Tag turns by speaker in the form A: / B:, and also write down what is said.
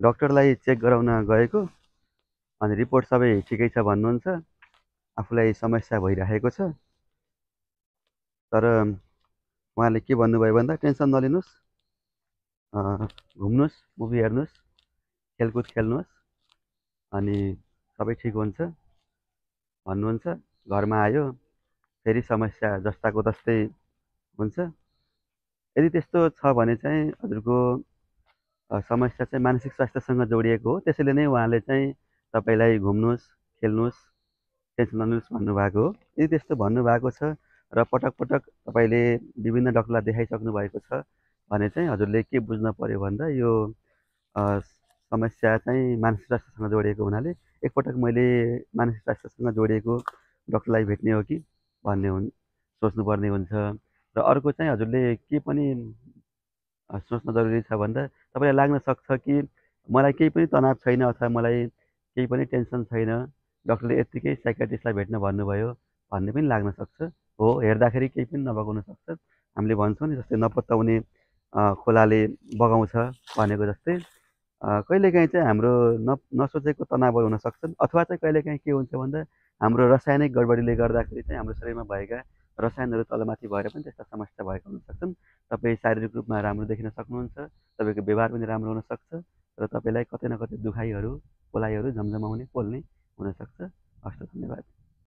A: डक्टरलाई चेक गराउन गएको, अनि रिपोर्ट सबै ठिकै छ भन्नुहुन्छ। आफूलाई समस्या भइरहेको छ, तर उहाँले के भन्नुभयो भन्दा टेन्सन नलिनुहोस्, घुम्नुहोस्, मुभी हेर्नुहोस्, खेलकुद खेल्नुहोस्, अनि सबै ठिक हुन्छ भन्नुहुन्छ। घरमा आयो, फेरि समस्या जस्ताको तस्तै हुन्छ। यदि त्यस्तो छ भने चाहिँ हजुरको समस्या चाहिँ मानसिक स्वास्थ्यसँग जोडिएको हो, त्यसैले नै उहाँले चाहिँ तपाईँलाई घुम्नुहोस्, खेल्नुहोस्, टेन्सन नलिनुहोस् भन्नुभएको हो। यदि त्यस्तो भन्नुभएको छ र पटक पटक तपाईँले विभिन्न डक्टरलाई देखाइसक्नु भएको छ भने चाहिँ हजुरले के बुझ्न पर्यो भन्दा यो समस्या चाहिँ मानसिक स्वास्थ्यसँग जोडिएको हुनाले एकपटक मैले मानसिक स्वास्थ्यसँग जोडिएको डक्टरलाई भेट्ने हो कि भन्ने सोच्नुपर्ने हुन्छ। र अर्को चाहिँ हजुरले के पनि सोच्न जरुरी छ भन्दा तपाईँलाई लाग्न सक्छ कि मलाई केही पनि तनाव छैन अथवा मलाई केही पनि टेन्सन छैन, डक्टरले यत्तिकै साइकियाट्रिस्टलाई भेट्न भन्नुभयो भन्ने पनि लाग्न सक्छ। हो, हेर्दाखेरि केही पनि नभएको हुनसक्छ। हामीले भन्छौँ नि जस्तै नपत्याउने खोलाले बगाउँछ भनेको जस्तै कहिलेकाहीँ चाहिँ हाम्रो नसोचेको तनावहरू हुन सक्छन्, अथवा चाहिँ कहिलेकाहीँ के हुन्छ भन्दा हाम्रो रासायनिक गडबडीले गर्दाखेरि चाहिँ हाम्रो शरीरमा भएका रसायनहरू तलमाथि भएर पनि त्यस्ता समस्या भएका हुन सक्छन्। तपाईँ शारीरिक रूपमा राम्रो देखिन सक्नुहुन्छ, तपाईँको व्यवहार पनि राम्रो हुनसक्छ र तपाईँलाई कतै न कतै दुखाइहरू, पोलाइहरू झमझमाउने, पोल्ने हुनसक्छ। हस् त, धन्यवाद।